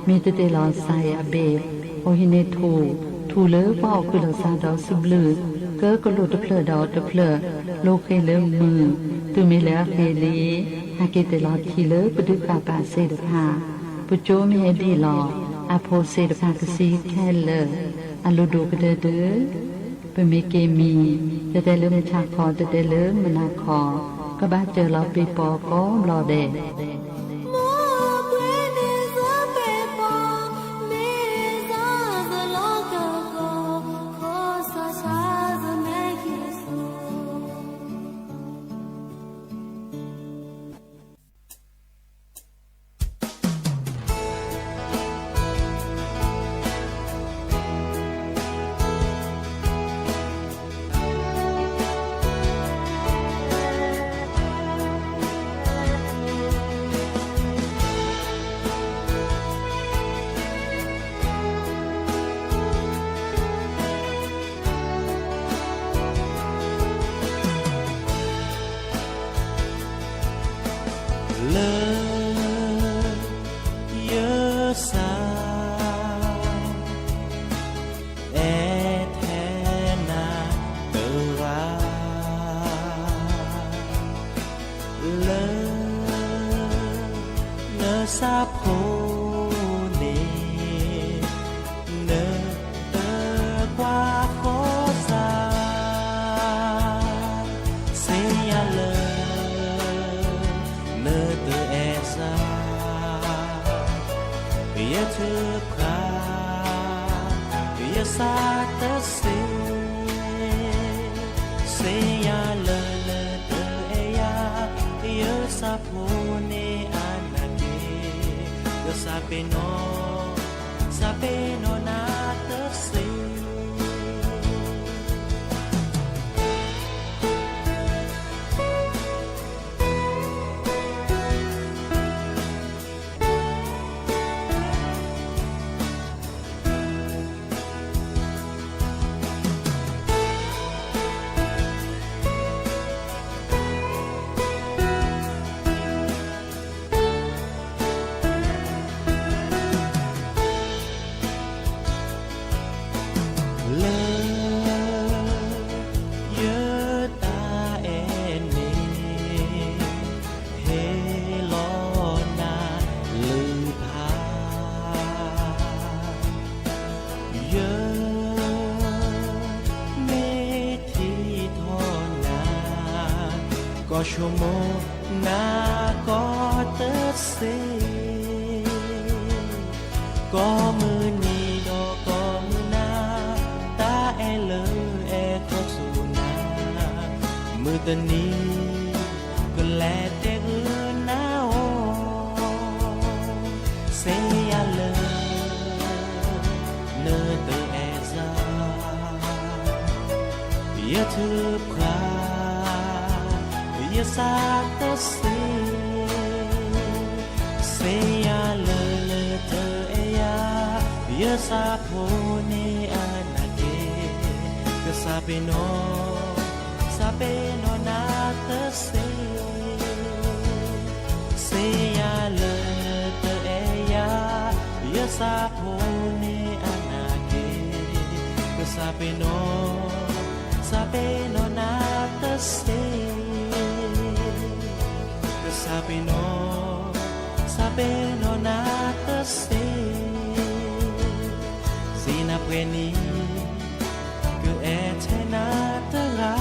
မ့ၢ်တတဲလီၤစါအံၤအဘ့ၣ်, အိၣ်ဟံးန့ၢ်ထူၣ်, ထူၣ်လၢပှၤအိၣ်ဃုာ်လီၤစါဒီးစူၣ်ဘျုး, ကကလိာ်တဖျၢၣ်ဒီးတဖျၢၣ်, လိဃ့လၢမုၢ်, တုၤမ့ၢ်လၢအဃ့လံ, ဟဲက့ၤတဲလီၤထံလၢပဒုးဃာ်ပာ်သ့ၣ်တဖၣ်, ပကၠိမ့ၢ်ဟဲဒံၣ်လီၤ, အဖိသ့ၣ်တဖၣ်ကသံခဲလၢာ်, အလုၢ်ဒိၣ်ကတၢၢ်တၢၢ်, ပမ့ၢ်က့ၤမံၤ, တတဲလၢမုၢ်ဆါခီ, တတဲလၢမုၢ်နၤခီ, ကဘၣ်စၢၤလီၤပ့ၤပီကိးဘျီဒဲး လၢ ယသး အဲၣ်ထဲနၤတဂၤ လၢ နဆၣ်ဖိန့ၣ် နတကွၢ်ဃီစၢ် သ့ၣ်ညါလၢ နတအဲၣ်စၢ် ယထုကဖၣ် ယသးတသ့ သ့ၣ်ညါလၢနတအဲၣ်ယၤ ယသးဖိန့ၣ်အါနာ်က့ ယသးပ့ၤနီၣ် သးပ့ၤနီၣ်နၤတသ့ လၢ ယတၢ် ယမ့ၢ်ထံၣ်ထီၣ်နၤ, ကီၢ်ဆိကမိၣ်နၤကီၢ်တသ့, ကိးမုၢ်နံၤဒီးကိးမုၢ်နၤ, တၢ်အဲၣ်လၢအဲၣ်ခီဆူနၤ, မုၢ်တနံၤ ကလဲၤတဲဂုာ်နၤအီၤ, စ့ယၤလၢ နတအဲၣ်ယၤ, ယထုကဖၣ် ယသးတသ့, စ့ယၤလၢနတအဲၣ်ယၤ, ယသးဖိန့ၣ်အနၢ်က့ၤ, ကစၢ်ပ့ၤနီၣ် သးပ့ၤနီၣ်နၤတသ့, စ့ယၤလၢနတအဲၣ်ယၤ, ယသးဖိန့ၣ်အနၢ်က့ၤ, ကစၢ်ပ့ၤနီၣ် သးပ့ၤနီၣ်နၤတသ့, ကစၢ်ပ့ၤနီၣ် သးပ့ၤနီၣ်နၤတသ့, စံးနၤပှဲၤနံၤ ကအဲၣ်ထဲနၤတဂၤဧိၤ.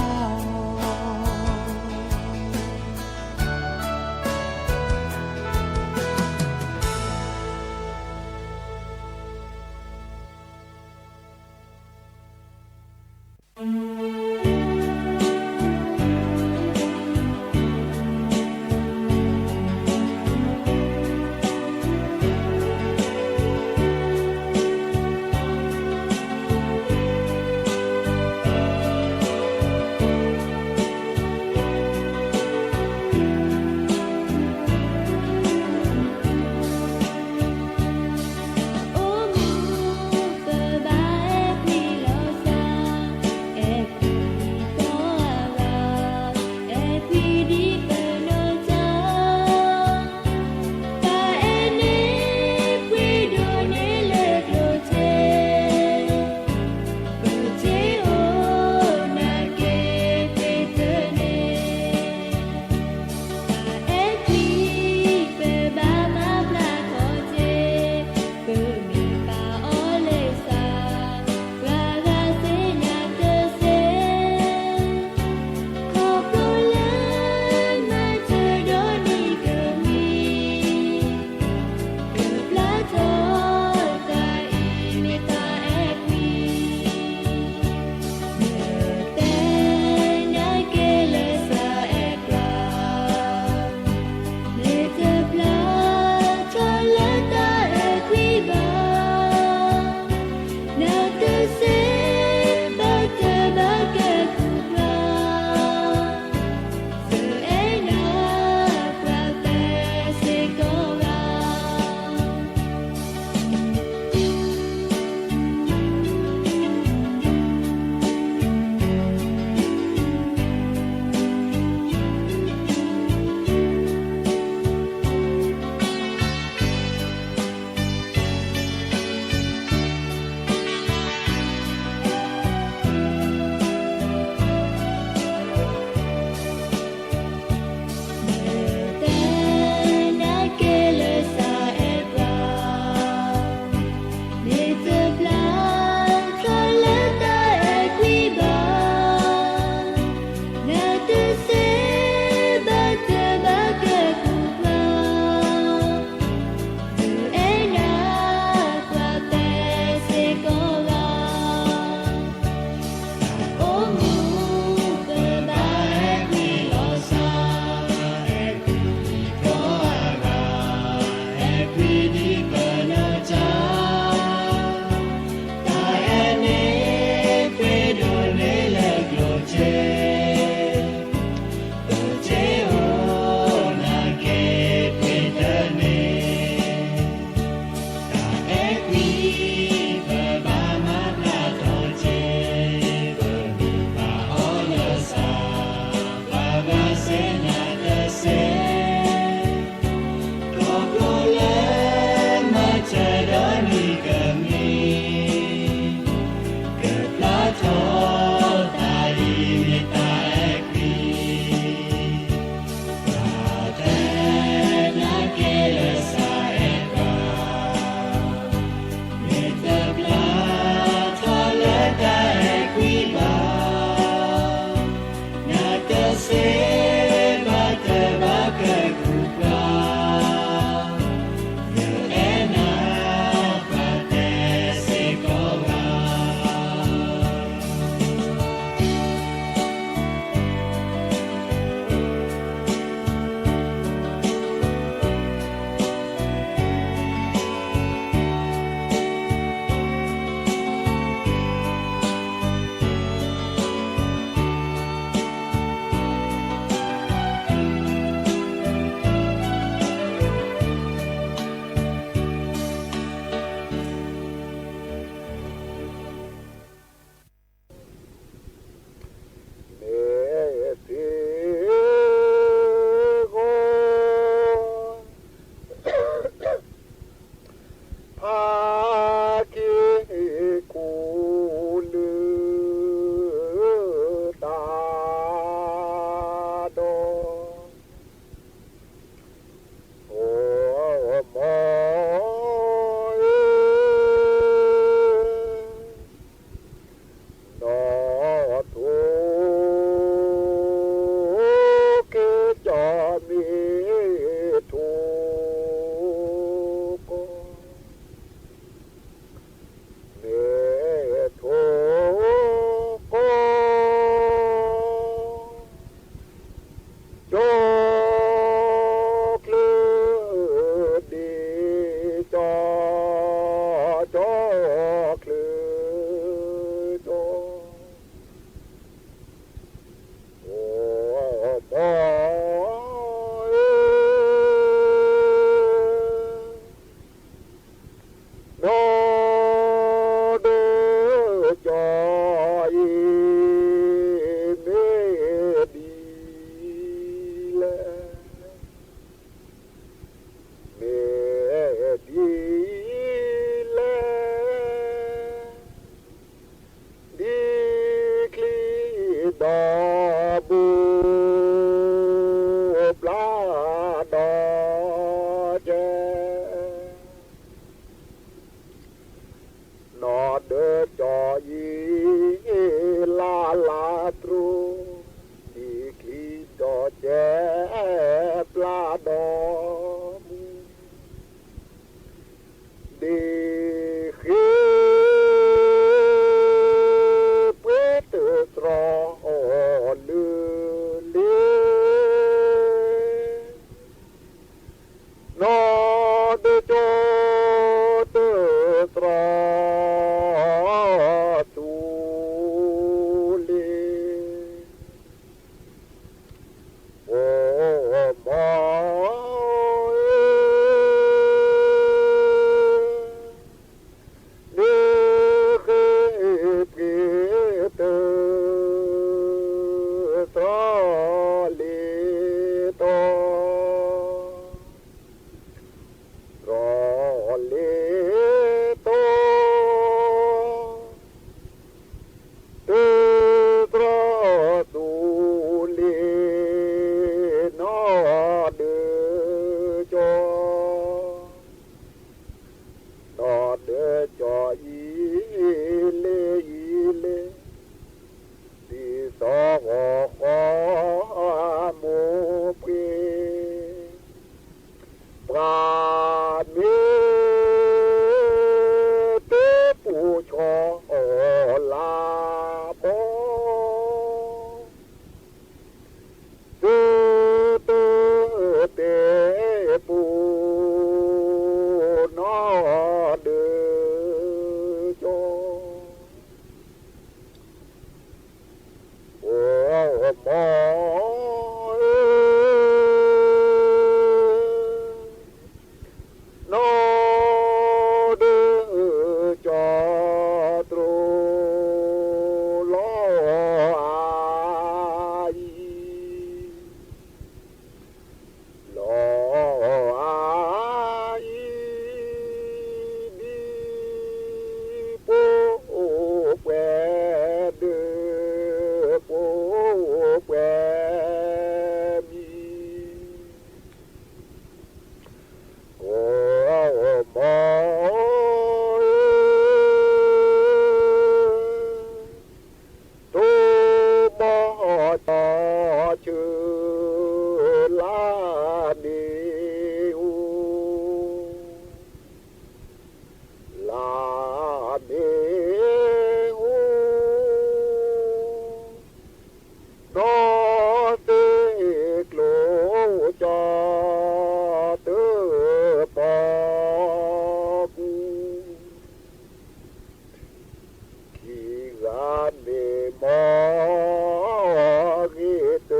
တၢ်မ့ၢ်မီၢ်ဂ့ၤတ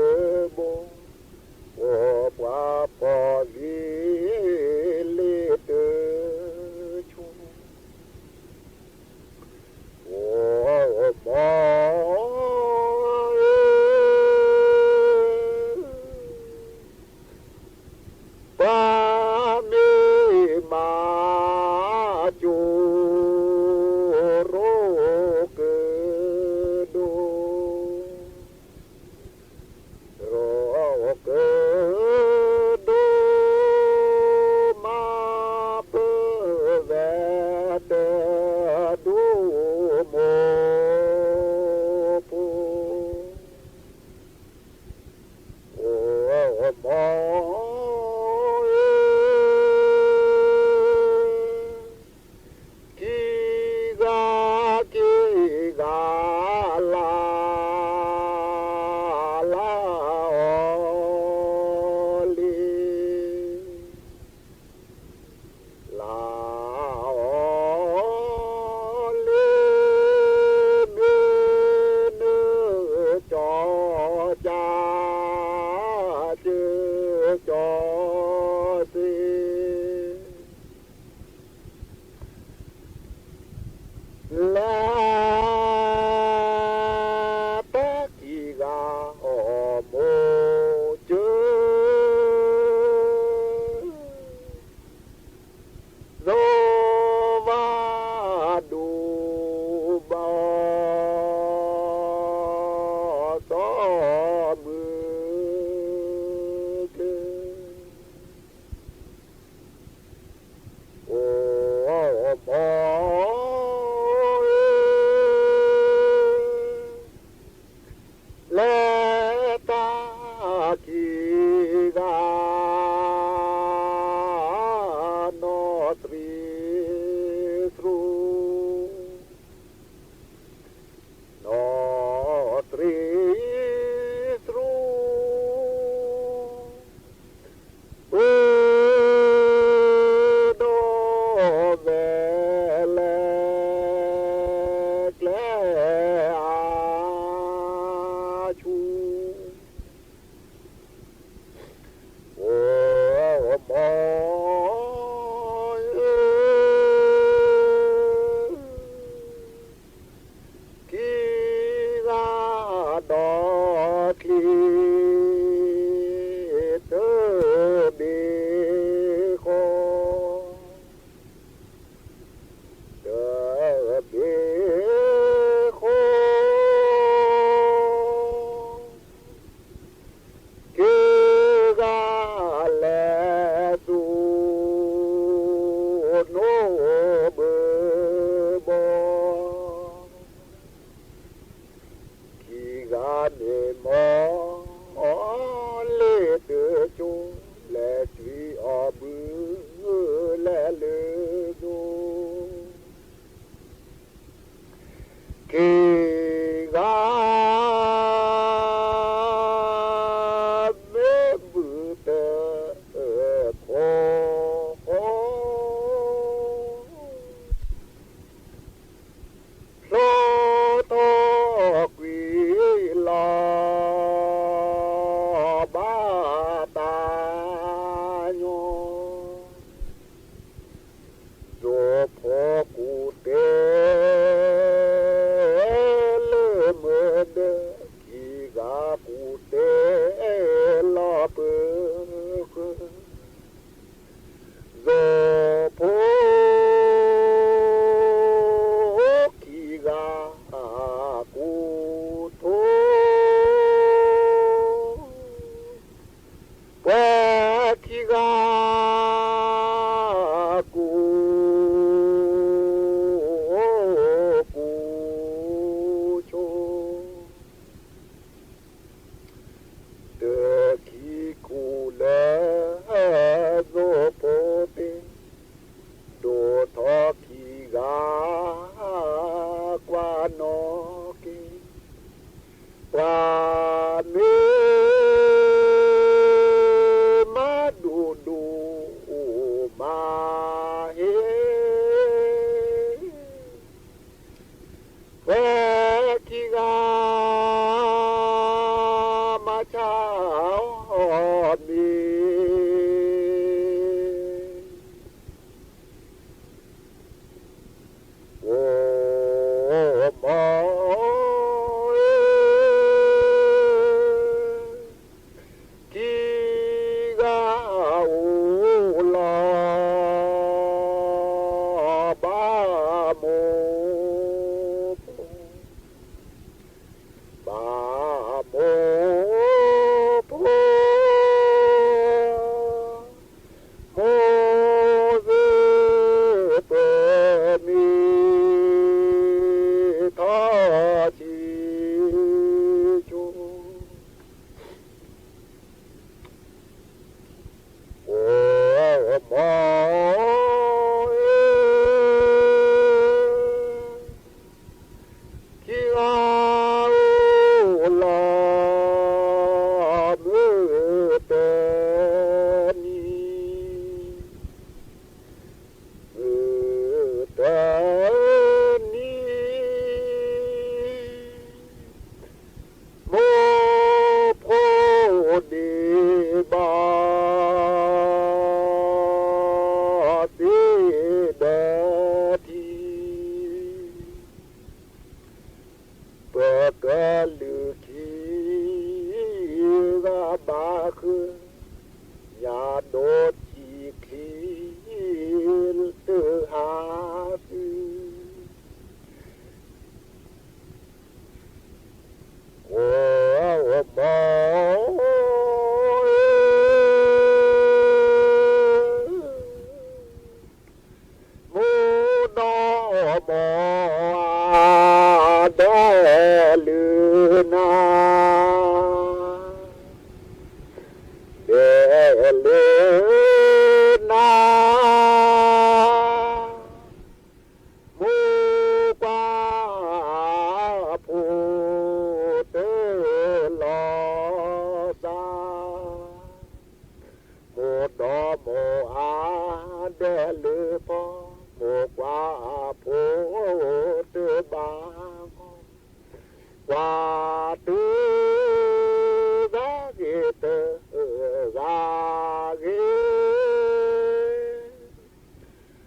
ဘိ, အိၣ်ပှၤပီၣ်လံၤလ့ၤတဆူ, အိၣ်မီၢ်ဧၢ, ပှၤမ့ၢ်မၤကၠိရိကဒိၣ်, ရိကဒိၣ်, မၤပၢၢ်ဝဲတဒိၣ်မိၢ်ဖိ, အိၣ်မီၢ်ဧၢ, ခံဂၤက့ၤဂၤလၢ်လၢ်အီၤလံ, လၢ်အီၤလံ, မ့ၢ်နၢၤကၠီကၠၢ်, ကၠၢ်ကၠီစ့ လၢတၢ်ခံဂၤအီၣ်မိၢ်ကၠၢၢ်, စီၤဝါဒိၣ်ဘၣ်အီၣ်စီၤမုၢ်ကျၢၢ်, အိၣ်မီၢ်ဧၢ, လၢတၢ်ခံဂၤ နီၢ်သရံးသရူး, နီၢ်သရံးသရူး ပၢဒီးဝဲလၢ ကျဲအါဆူၣ်, အိၣ်မီၢ်ဧၢ, ခံဂၤဒီးချံ တဘ့ၣ်ဃီ, တဘ့ၣ်ဃီ က့ၤဂၤလဲၤဆူ နိၣ်ဘုၣ်ဘီ, ခံဂၤမ့ၢ်မီၢ် လ့ၤတစိၤ လဲၤကွံာ်အီၣ်ဘုလဲၤလၢယိၤ က့ၤဂၤ မ့ၢ်ဘုတၢ်အၢၣ်ခိၣ်ဃီ, ဖျီထီၣ်ကွံာ်လီၤ ဘၣ်တၢ်ညီ ယိၤဖိကူၣ်တဲ လၢမုၢ်ဒၢ ခံဂၤကူၣ်တဲ လီၤပၢၤဃၢၤ, ယိၤဖိ ခံဂၤ ကူၣ်ထိ ပှၤခံဂၤ ကူၣ် ကူၣ်ဆိ တခံကူၣ်လၢ ယိၤဖိတ့ၢ် ဒိၣ်ထီၣ်ခံဂၤ ကွၢ်နီၣ်က့ၤ ပှၤမ့ၢ် မၤဒိၣ်ဒိၣ် မၤဟ့ ပှၤ ခံဂၤမၤဆါအီၤမ့ၢ် အိၣ်မီၢ်ဧၢ, ခံဂၤအိၣ်လီၤ ဘၣ်မိၢ်ဖိ ဘၣ်မိၢ်ဖိ မိၢ်သ့ၣ်ပၢၢ်မ့ၢ်ထီၣ်ဆံးဆူ အိၣ်မီၢ်ဧၢ, ခံဂၤအိၣ်လီၤ မုၢ်တနံၤ မုၢ်တနံၤ မိၢ်ဖိဒ့ဘၣ်သ့ၣ်ဒီးထံ ပကလုၢ်ခံဂၤဘၣ်ဃုာ် ညၣ်ဒိၣ်ထံချံ တဟးသု အိၣ်မီၢ်ဧၢ, မိၢ်ဒီမိၢ်အါဒဲးလၢနၤ ဒဲးလၢနၤ မိၢ်ကွၢ်ဖိတလီၤသး မိၢ်ဒီမိၢ်အါဒဲးလၢပီၤ မိၢ်ကွၢ်ဖိတဘၣ်ဂီၤ ကွၢ်တဂၤဂ့ၤတဂၤဂ့ၤ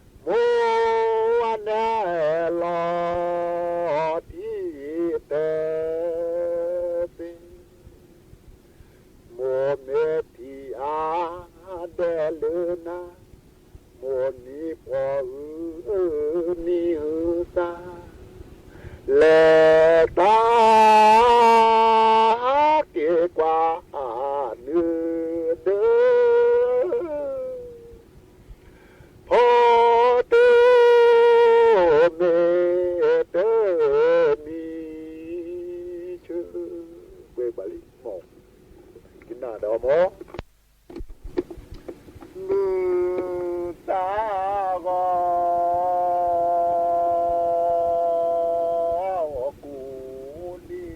မိၢ်အါနဲၣ်လီၤထံတဲသ့ မိၢ်မ့ၢ်ထံၣ်အါဒဲးလၢနၤ မိၢ်နံၤပှီၤဧၢ နံၤဟုသး လဲၤတၢ်ဟးက့ၤကွၢ်နုာ်ဒၢ ဖီတၢ်မ့ၢ်တမံၤဆၢ ကွဲးဘၣ်လံမီၢ် ကနၣ်ဒီးမီၢ် မုၢ်သၣ်ဂီၤ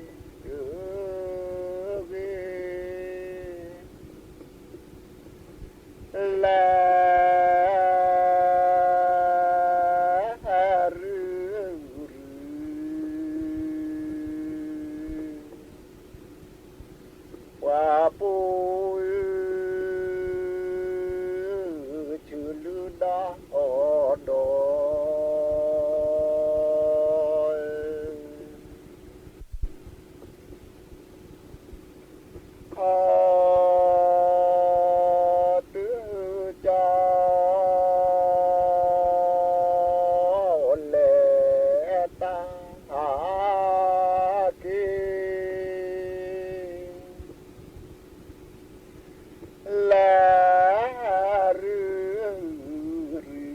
ကိးဒံးတဂ့ၤ လဲၤ ရူၤရူၤ ပှၤပိာ်ဧၢ ဆူလုၢ်ဒီးအီၤဒီး အတုကၠီ လဲၤတၢ်က့ၤ လဲၤရူၤရူၤ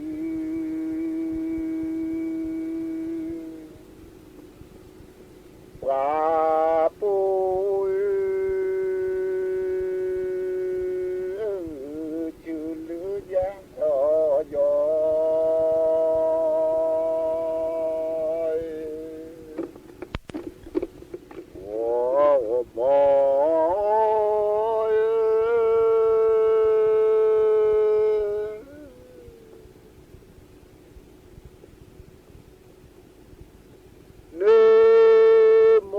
ပှၤပိာ်ဧၢ ဆူလုၢ်ယဲၢ်ဒီးယီၤ မီၢ်ဧၢ နၢ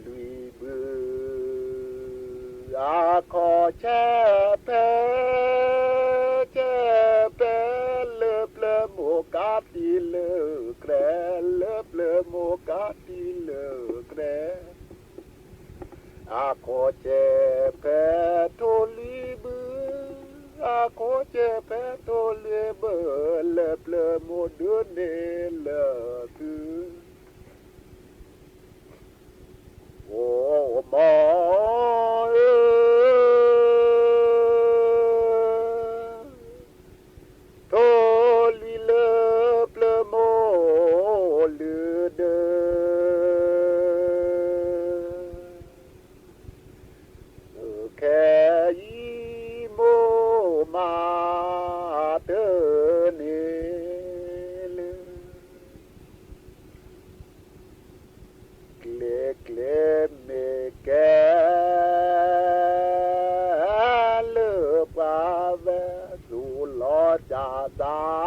လွံၢ်ဘု, အခီၣ်ဆၢဖဲ, ဆၢဖဲ, လၢပျၢၤမိၢ်ကးတံၢ်လၢကြဲ, လၢပျၢၤမိၢ်ကးတံၢ်လၢကြဲ, အခီၣ်ဆၢဖဲ ထိၣ်လွံၢ်ဘု, အခီၣ်ဆၢဖဲ ထိၣ်လွံၢ်ဘု, လၢပျၢၤမိၢ်ဒုးန့ၢ်လၢသု အိၣ်မီၢ်ဧၢ, ထိၣ်လွံၢ်လၢပျၢၤမိၢ်လုၢ်ဒၢ, ခဲအံၤမိၢ်မၤတၢ်န့ၣ်လၢ ကျဲကျဲမ့ၢ်ကဲ လၢပှၤဝဲ သူၣ်လီၤစၢ်သး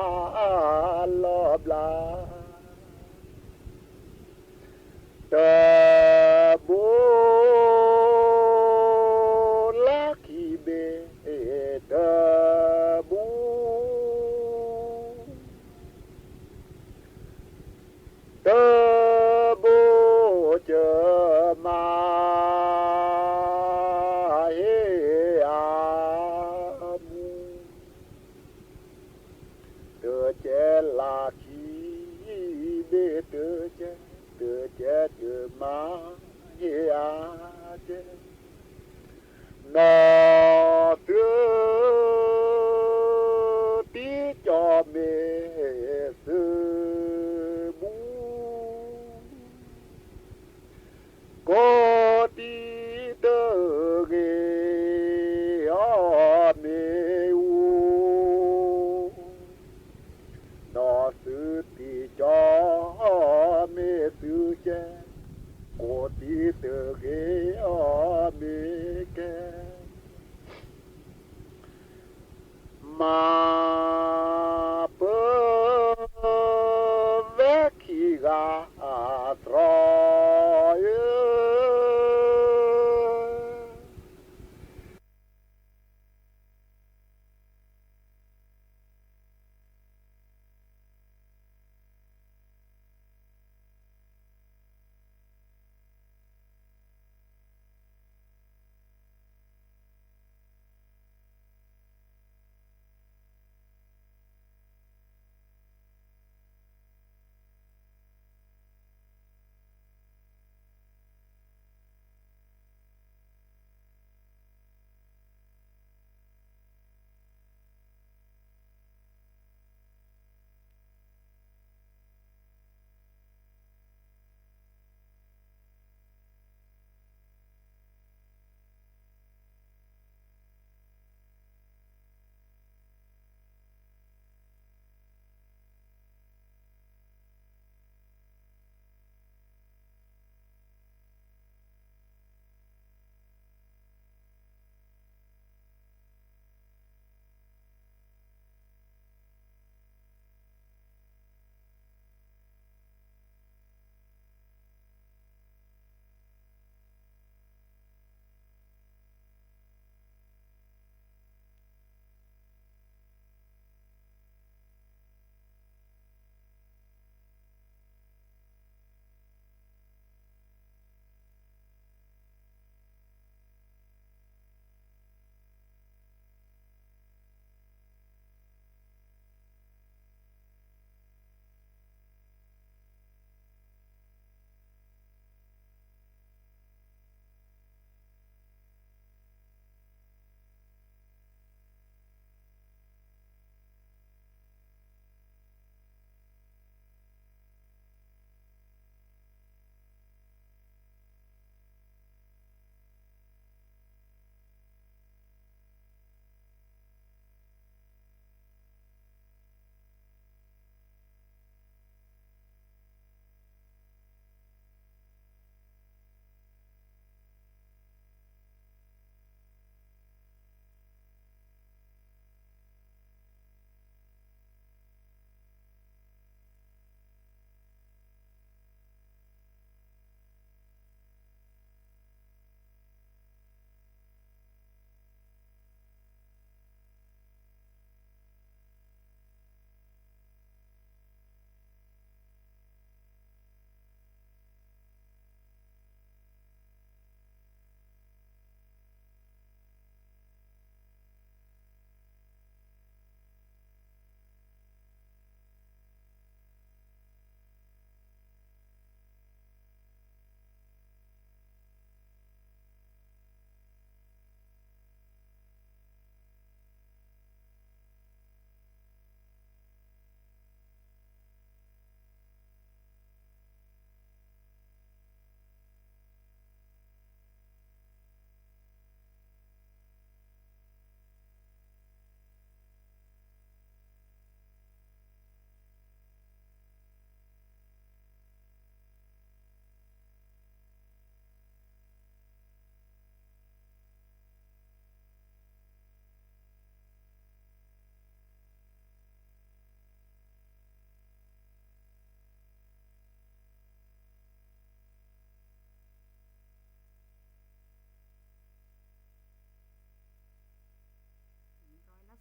လီၤဘျါ, တဘိ လၢခံဘ့ၣ် တဘိ တဘိ ကမၤဟ့ၣ်အမူ, တကဲလၢခံဘ့ၣ်တကဲ, တကဲတမၤဟ့ၣ်အကဲ နီၢ်သုတံၢ်ကၠီမ့ၢ်သုးဘူး, ကိးတံၢ်တဂ့ၤအီၤမ့ၢ်အူ, နီၢ်သုတံၢ်ကၠီမ့ၢ်သုကဲ, ကိးတံၢ်တဂ့ၤအီၤမ့ၢ်ကဲ မၤပၢၤဝဲခံဂၤအသြီဧၢ.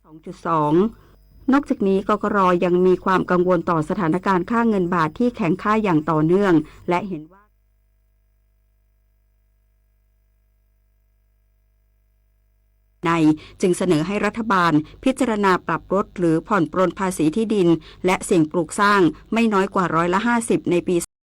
สองจุดสอง นอกจากนี้ กกร ยังมีความกังวลต่อสถานการณ์ค่าเงินบาทที่แข็งค่าอย่างต่อเนื่อง และเห็นว่า ใน จึงเสนอให้รัฐบาลพิจารณาปรับลดหรือผ่อนปรนภาษีที่ดินและสิ่งปลูกสร้างไม่น้อยกว่าร้อยละห้าสิบในปี